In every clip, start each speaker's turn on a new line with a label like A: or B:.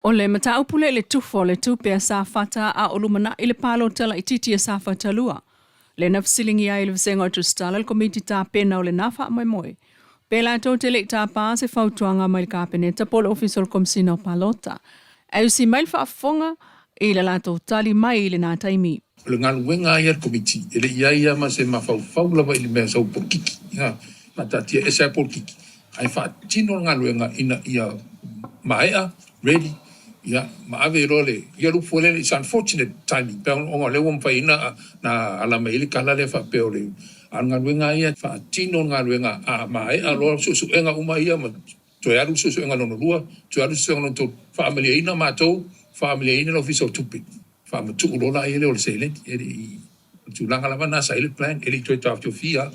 A: O le mataupu lea i le tufa o le tupe a Safata a o lumanai le palota laitiiti a Safata 2, lea na fesiligia ai e le Vasega o Tusitala le Komiti Tapena o lena faamoemoe, pe latou te le i tapa se fautuaga mai le Kapeneta po o le Ofisa o le Komesina o Palota. Ae usi mai le faafofoga i le latou tali mai i lena taimi.
B: O le galuega lava ia a le Komiti, e le i i ai lava ma se mafaufau lava i le mea sau polokiki. Faataatia ese lava polokiki, ae faatino le galuega ina ia maea, ready, ia, ma ave loa le, ia le upu foi lele, it's unfortunate timing, pei ona o lea ua mafai ai ona ala mai ai le tala lea faapea o le, a o le galuega lava ia, faatino le galuega, a maea loa suesuega uma ia ma toe alu le suesuega lona lua, toe alu le suesuega lona tolu, faamalieina matou, faamalieina le Ofisa o Tupe. Faamatuu loa laia lea o le seleni, e le i, o le tulaga lava lena sa i ai le plan, e le i toe taofiofia.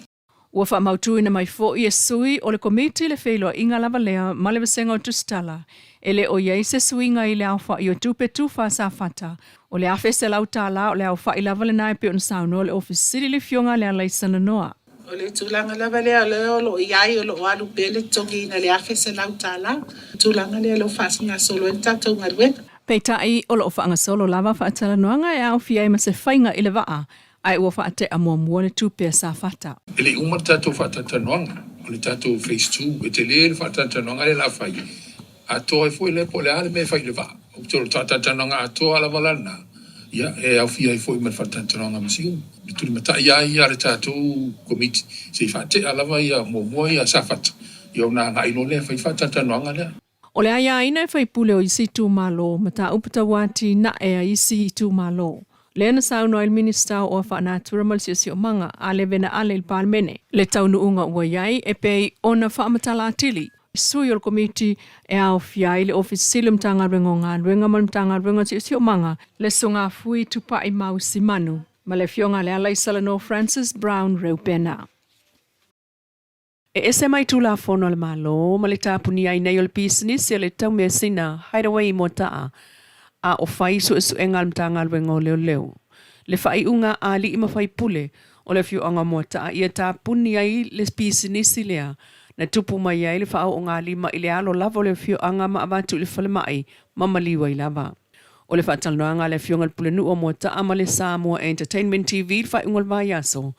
A: Ua faamautuina mai foi e sui o le Komiti le feiloaiga lava lea ma le Vasega o Tusitala, e le o i ai se suiga i le aofai o tupe tufa a Safata, o le $1,100 o le aofai lava lena e pei ona saunoa le Ofisa Sili le Afioga a Lealaisa Nonoa.
C: O le tulaga lava lea o lea o lo o i ai o lo o alu pea le totogiina i le $1,100. O le tulaga lea o lo o faagasolo ai le tatou galuega.
A: Peitai, o lo o faagasolo lava faatalanoaga e aofia ai ma se faiga i le vaa, ae ua faatea muamua le tupe a Safata.
B: E le i uma le tatou faatalatalanoaga, o le tatou phase two, e tele le faatalatalanoaga lea o le a fai, atoa ai foi lea po o le a le mea e fai i le vaa. Ou te o le faatalatalanoaga atoa lava la lena, ia, e aofia ai foi ma le faatalatalanoaga ma Siumu. Le tulimatai lava ia a le tatou Komiti, se i faatea lava ia muamua ia Safata, ia ona agai loa lea e fai le faatalatalanoaga lea.
A: O le aiaina e faipule o isi itumalo, mataupu tau atinae a isi itumalo, lea na saunoa ai le Minisita o Oa Faanatura ma le Siosiomaga, a Levena Ale i le Palemene. Le taunuuga ua i ai e pei ona faamatala atili. Sui o le Komiti e aofia ai le Ofisa Sili o Matagaluega o Galuega ma le Matagaluega o Siosiomaga, le Sugafui Tupai Mau Simanu ma le Afioga a Lealaisalanoa Francis Brown Reupena. E ese mai Tulafono a le Malo ma le tapunia ai nei o le pisinisi a le taumeasina Hideaway i Moata'a a o fai suesuega a le Matagaluega o Leoleo. Le faaiuga a alii ma faipule o le afioaga o Moata'a ia tapuni ai le pisinisi lea na tupu mai ai le faaoogalima i le alo lava o le afioaga ma avatu i le falemai ma maliu ai lava. O le faatalanoaga a le Afioga i le Pulenuu o Moata'a ma le Samoa Entertainment TV i le faaiuga o le vaiaso,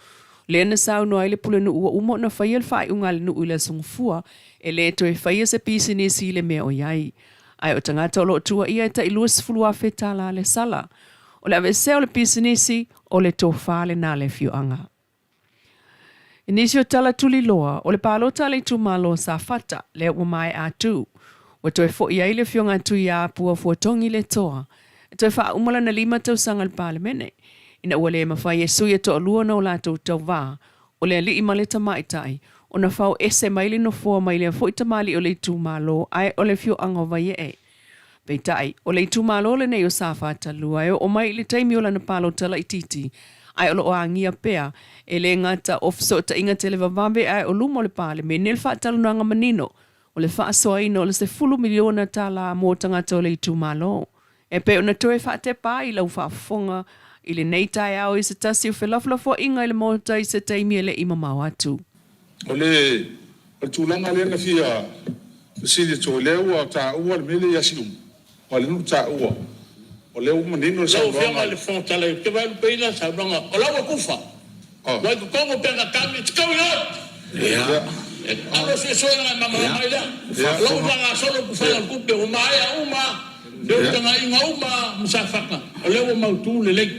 A: lea na saunoa ai le Pulenuu ua uma ona faia le faaiuga a le nuu i le Aso Gafua e le toe faia se pisinisi i le mea o i ai. Ae o tagata o lo o tuuaia e tai $20,000 le sala. O le aveesea o le pisinisi, o le tofa lena a le afioaga. I nisi o tala tuliloa o le palota a le itumalo o Safata, lea ua maea atu, ua toe foi ai le Afioga a Tuiaapua Fuatogi Letoa e toe faauma lana 5 tausaga i le Palemene, ina ua le mafai e sui e toalua ona o latou tauva, o le alii ma le tamaitai, ona fao ese mai le nofoa mai lea foi tamalii o le itumalo ae o le afioaga o Vaiee. Peitai, o le itumalo lenei o Safata 2 e oo mai i le taimi o lana palota laitiiti, ae o lo o agia pea, e le gata o fesootaiga televavave ae o luma o le Palemene le faatalanoaga manino o le faasoaina o le $10 miliona tala mo tagata o le itumalo. E pei ona toe faatepa ai lau faafofoga i lenei taeao i se tasi o felafolafoaiga i le Maota i se taimi e le i mamao atu.
D: O le tulaga lea na fia fesili atu ai, lea ua taua le mea lea ia Siumu, aua o lea na taua, o lea ua manino le
E: saunoaga. Lau Afioga i le Fofoga Fetalai, ou te vaelupeina le saunoaga, o la ua kufa, ua i totonu o Penatami, it's going out! Alu e suesuega e malamalama ai lea. O la ua faagasolo le tufaga o le tupe, ua maea uma feutagaiga uma ma Safata, o lea ua mautu lelei.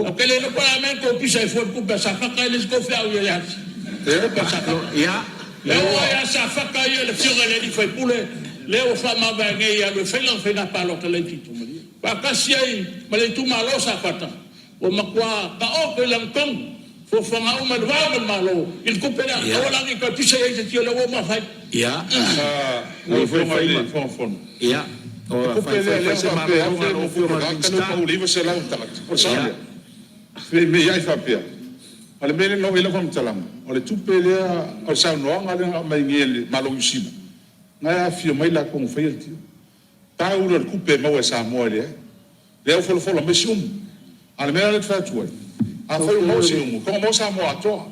E: Ou te le iloa po o le a mea na tou pisa ai fua i le tupe a Safata, e le o se tou feau ia ia tupe a Safata. E oo lava ia Safata ia le afioga i le alii faipule lea ua faamavae nei e alu e fai lana faiga palota laitiiti faatasi ai ma le itumalo o Safata ua matua taoto i lagatonu fuafuaga uma i le va ma le Malo i le tupe lea. Aua la ne i toe pisa i ai se tio lea ua uma fai.
D: Lau Afioga i le Fofoga Fono, o le tupe lea lea faapea e $1,000 lea pau i le 900 tagata. O le sao lea? Me i ai faapea. O le mea lea na oo i ai lau faamatalaga, o le tupe lea, o le saunoaga lea na aumai nei e le Malo o Niu Sila, na e afifio mai latou na faia le deal. Pau lea o le tupe e maua e Samoa e leai. Lea ua folafola mai Siumu. A o le mea la lea ou te fai atu ai, afai ua maua Siumu, toga maua Samoa atoa.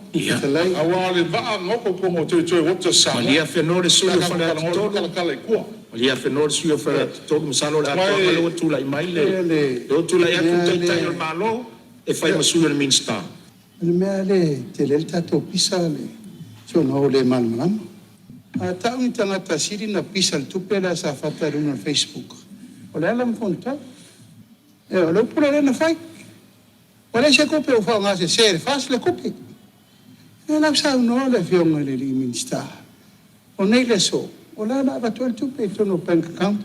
D: Aua o le vaa na oko i totonu o Territorial Waters Samoa. Pe a tatou talanoa, talatala i tua.
F: Malie afenoa le sui usufono o Faleata 3, masalo o le atoaga lea ua tulai mai le, lea ua tulai atu le Taitai o le Malo e fai ma sui o le Minisita.
G: O le mea lea e tele ai le tatou pisa le si ona o le malamalama. A tau ni tagata sili na pisa i le tupe lea a Safata i luga o le Facebook, o le ala ma fonotaga. Ioe, o le upu lea na fai. Ua leai se tupe ua faaaoga sese e le FAST le tupe. Ia la ua saunoa le Afioga i le alii Minisita, o nei le aso, o la na avatu ai le tupe i totonu o bank account.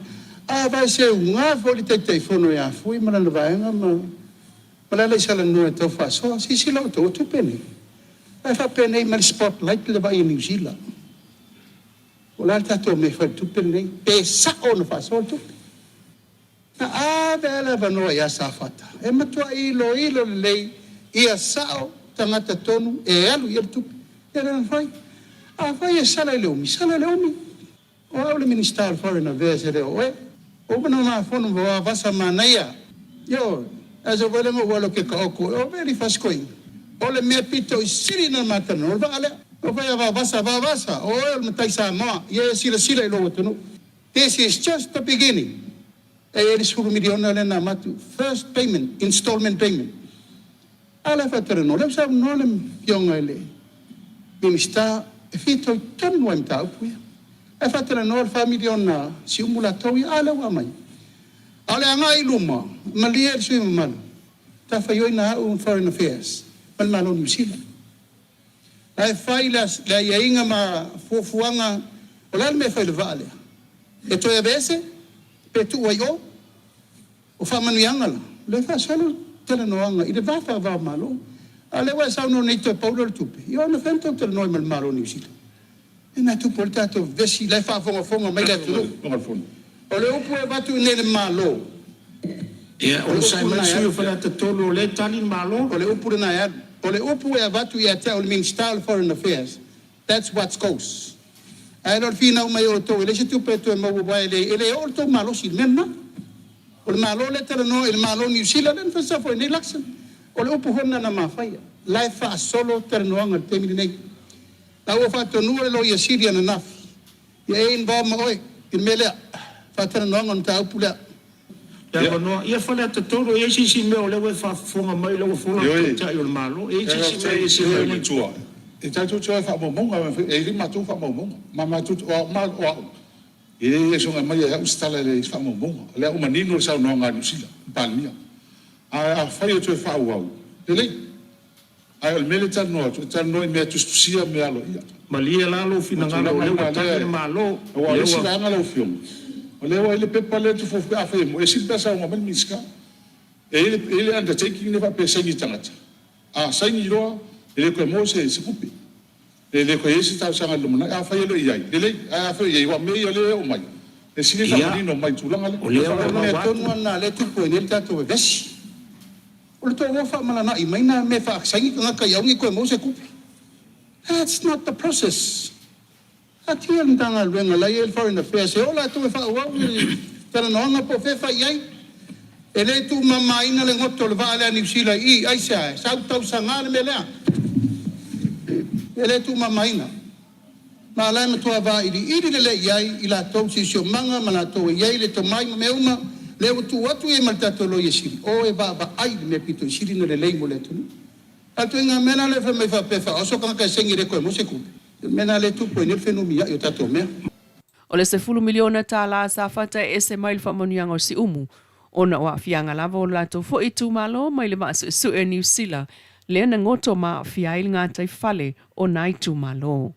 G: A vaeseuga foi le Taitaifono ia Fui ma lana vaega ma ma le ala i salanoa e tau faasoa, silasila outou, o tupe nei, la e faapenei mai le spotlight le vaai a Niu Sila. Po o le a le tatou mea e fai i le tupe lenei, pe sao ona faasoa le tupe. Na ave lava le avanoa ia Safata e matuai iloilo lelei ia sao tagata tonu e alu i ai le tupe. Ia lea na fai. Afai e sala i le umi, sala i le umi. O au le Minisita o le Foreign Affairs e le o oe. Ua uma ona ma fono ma vavasa manaia. Ioe. Ae sau foi lea ma ou alu atu e taoto e ove alii fasikoiina. O le mea pito i sili ona ma talanoa o le vaa lea. Ua fai a vavasa, vavasa, o oe o le matai Samoa, ia e silasila i lou atunuu. This is just the beginning. E i ai le 10 miliona lea na avatu, first payment, installment payment. A o le a faatalanoa? O lea ua saunoa le Afioga i le Minisita e fitoitonu lava i mataupu ia. Ae faatalanoa le fa miliona siumu latou ia, a lea ua aumai. A o le agai i luma, malie le sui usufono mamalu, matafaioi na a au Foreign Affairs ma le Malo o Niu Sila. La e fai le aiaiga ma fuafuaga, o le a le mea e fai i le vaa lea? E toe aveese? Pe tuu ai i o? O faamanuiaga la, o lea e faasolo le talanoaga i le va faava-o-Malo. A o lea ua e saunoa nei toe pau lea o le tupe, ia ona fea ona tou talanoa ai ma le Malo o Niu Sila? Lea na tupu ai le tatou vevesi, la e faafogafoga mai le atunuu. O le upu e avatu i inei i le Malo,
F: Ia,
G: o le
F: onosai
G: upu
F: mai le
G: lena e
F: sui
G: alu.
F: usufono o Faleata 3 o lea e tali le Malo.
G: O le upu lena e alu. O le upu e avatu ia te au le Minisita o le Foreign Affairs, that's what goes. Ae le o le finau mai o outou e leai se tupe e toe maua aua e le, e le oo le tou malosi i le mea lena. O le Malo lea e talanoa i le Malo o Niu Sila lea na fai ai nei Luxon. O le upu foi lena na ma faia. La e faasolo talanoaga i le taimi lenei. La ua faatonuina le Loia Sili ananafi ia e involve ma oe i le mea lea, faatalanoaga o le mataupu lea.
F: Le avanoa. Ia Faleata 3, e i ai se isi mea o lea ua e faafofoga mai o lea ua fola le Taitai o le Malo. E i ai se isi mea e ese mai le.
D: Matua, e tatou te o e faamaumauga, e i ai matou faamaumauga. Ma matou, o au, o au, e le soona aumaia e au se tala e leai se faamaumauga. O lea ua manino le saunoaga a Niu Sila, le Palemia. Ae afai e toe faaauau, lelei. Ae o le mea lea e talanoa atu, e talanoa i mea tusitusia ma mea aloaia.
F: Malie la lou finagalo o lea ua tali le Malo,
D: Aua o
F: lea
D: le isi
F: ua.
D: vaega lau Afioga, o lea ua i ai le pepa lea e tufuafu, afai e moni, e sili pe a saunoa mai le Minisita. E i ai le undertaking lea faapea e saini e tagata, a saini loa, e le toe maua se tupe. E le toe i ai se talosaga i le lumanai. Afai e le o i ai, lelei. Ae afai e i ai, aua o mea ia o lea e oo mai, e sili ona
F: Ia,
D: faamanino mai i le tulaga lea.
F: o lea
G: O
F: ua
G: le mea
F: maua
G: tonu
F: atu.
G: lava lena o lea e tupu ai nei le tatou vevesi. O le tou o faamalana'i mai na mea e faasaini tagata ia aua ne i toe maua se tupe. That's not the process. Taatia le Matagaluega la e i ai le Foreign Affairs e o latou e faaauau le talanoaga po o fea e fai i ai. E le tuumamaina le goto o le vaa lea a Niu Sila i i, aisea? E sau tausaga le mea lea. E le tuumamaina. Ma o la e matua vailiili lelei i ai i latou siosiomaga ma latou e i ai le tomai ma mea uma, lea ua tuu atu i ai ma le tatou Loia Sili, o e vaavaai i le mea pito i sili ona lelei mo le atunuu. A o le ituaiga mea la lea e fai mai faapea e faaoso tagata e saini e le toe maua se tupe, o le mea lena lea e tupu ai nei le fenumiai o tatou mea.
A: O le 10 miliona tālā sa fata e ese mai le faamanuiaga o Siumu, ona o aafiaga lava o le latou foi itumalo mai le vaa suesue a Niu Sila, lea na goto ma aafia ai le gataifale o nā itumalo.